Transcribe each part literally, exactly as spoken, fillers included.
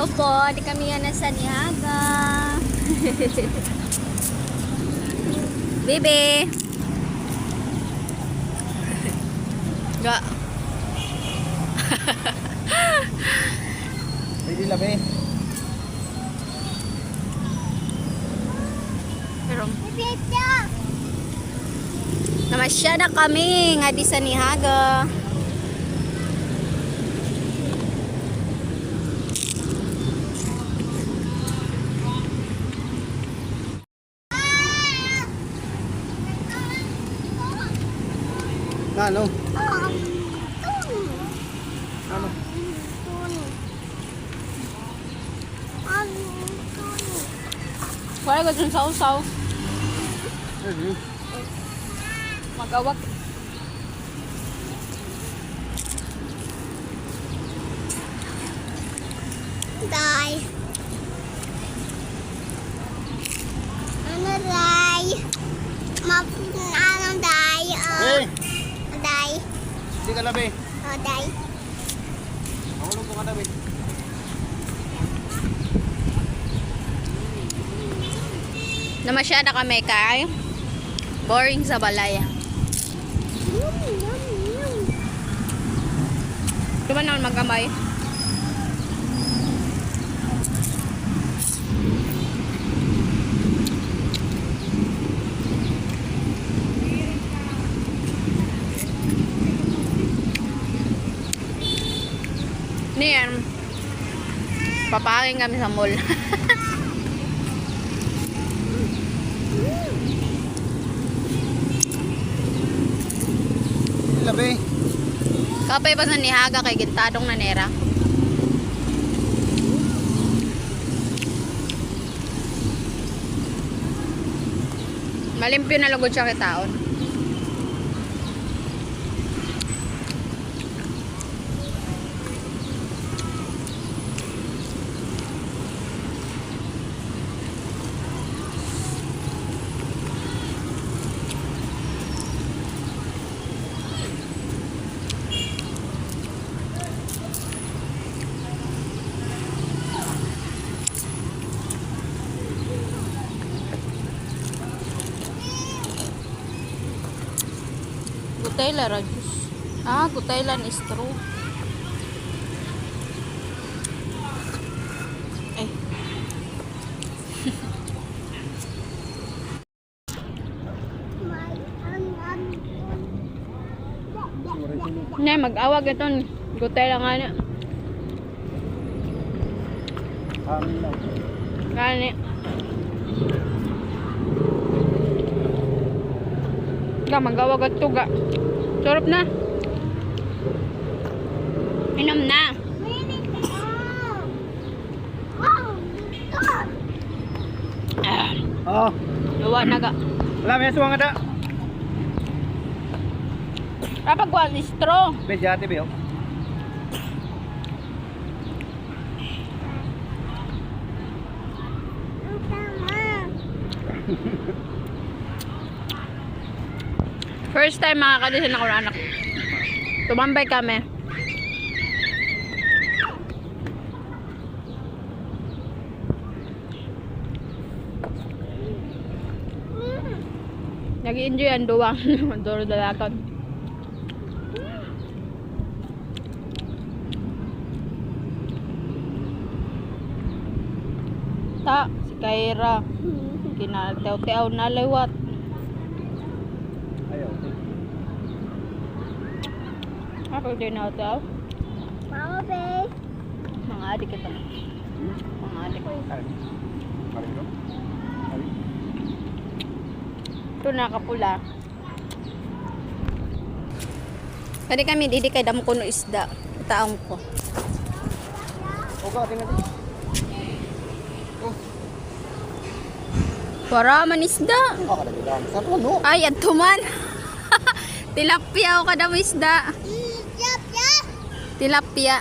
Opo, di kami yana sa Niaga. Bibi. Ga. Pwede la, be. Pero namasyada kami ngadi sa Niaga. Ano? Ano? Wala ka dyan sa usaw. Ano? Mag-awak. Day. Ano, day? Ma-, ano, day? Ah, eh. Day. Hindi ka labi. Oh, day. Mahulog ko ka labi. Namasyada kami kay boring sa balay. Duman naman mag-amay. Niyan. Papangin kami sa mall. Labi. Kapay pa sa Niaga kay gintadong na nira. Malimpyo na lugod siya kitaon. Gutay la ra, Diyos. Ah, gutay la ni straw. Ay. Nay, mag-awag iton. Gutay la ngani. Ngani. Ga, mag-awag adto, ga. Surop na. Inom na. Ah. Oh. Luwa na ga. Wala, may aswang ada. Dapat kuha ni straw. Be, si ate, be, oh. First time makakadisay na ko anak. Tumambay kami. Nag-enjoy an duwa. Duro dalakan. Ta, si Kyra. Kinatiaw-tiaw na liwat. Ayaw. Ako din na tiaw. Mama, babe. Mga adik ito. Hmm? Mga adik. Ay. Ay. Ito nakapula. Kadi kami didi kay damo kuno isda. Taong ko. Oga, tingnan din. Oh. Wara man isda. Ah, kada bilang. Sa puno. Ay, adto man. Tilapia o kada mo isda. Tilapia. Tilapia.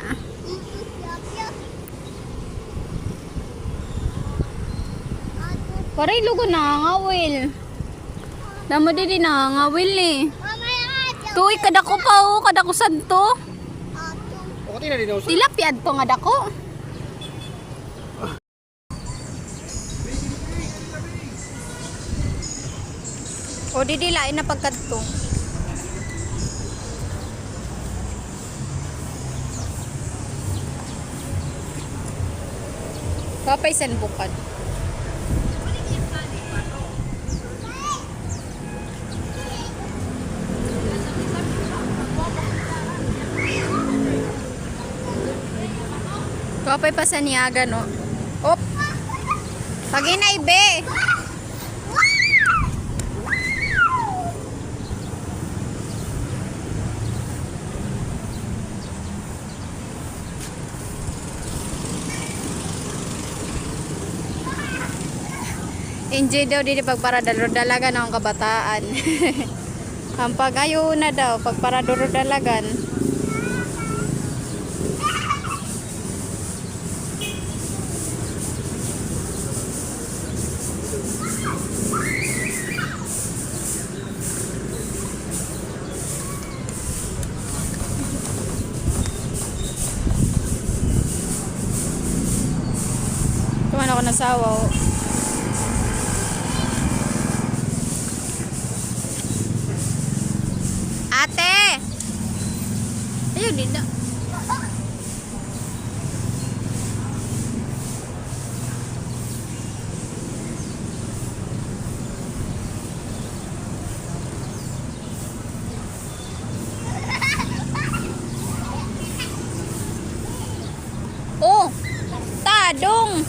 Waray lugo nangangawil. Damo didi nangangawil eh. Tuy, kadako pa, oh, kadako sadto. Tilapia adto nga dako. O, didi lain na pagkadto. Kapay san bukad. Kapay pa sa niyaga, no? Op! Pag-inay, be! Enjoy daw didi pagparador-dalagan an kabataan. An pag-ayo na daw, pagparador-dalagan. Kuman ako nasawa, oh. Ate! Ayun, di na. Oh, tadong.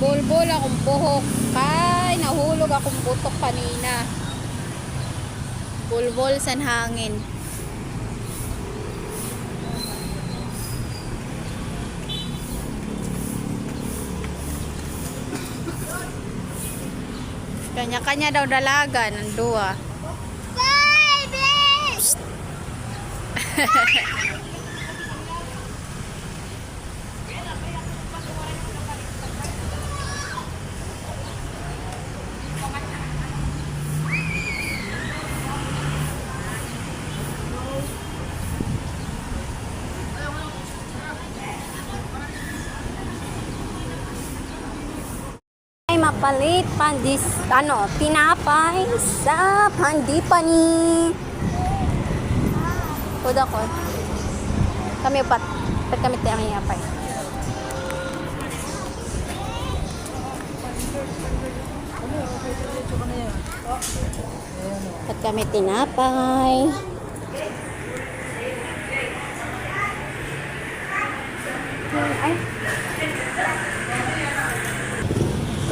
Bulbol akong buhok. Kay nahulog akong butok kanina. Bulbol san hangin. Kanya-kanya daw dalagan an duha. Baby! Psst! Ay, mapalit pan dis-, ano, tinapay sa Pandipani. Kuda ko. Kami upat. Upat kami tinapay. Upat kami tinapay. Ay.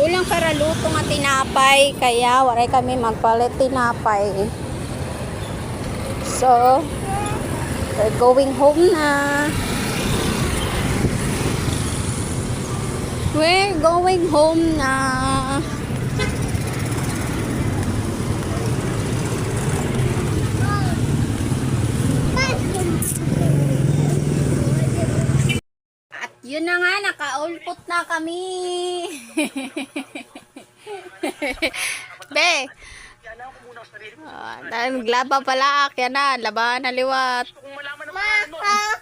Kulang para luto nga tinapay, kaya waray kami magpalit tinapay. So, we're going home na. We're going home na. At yun na nga, nakaulpot na kami. Be. Ah, naglaba pala, kaya na, laba na liwat. Ma, ha?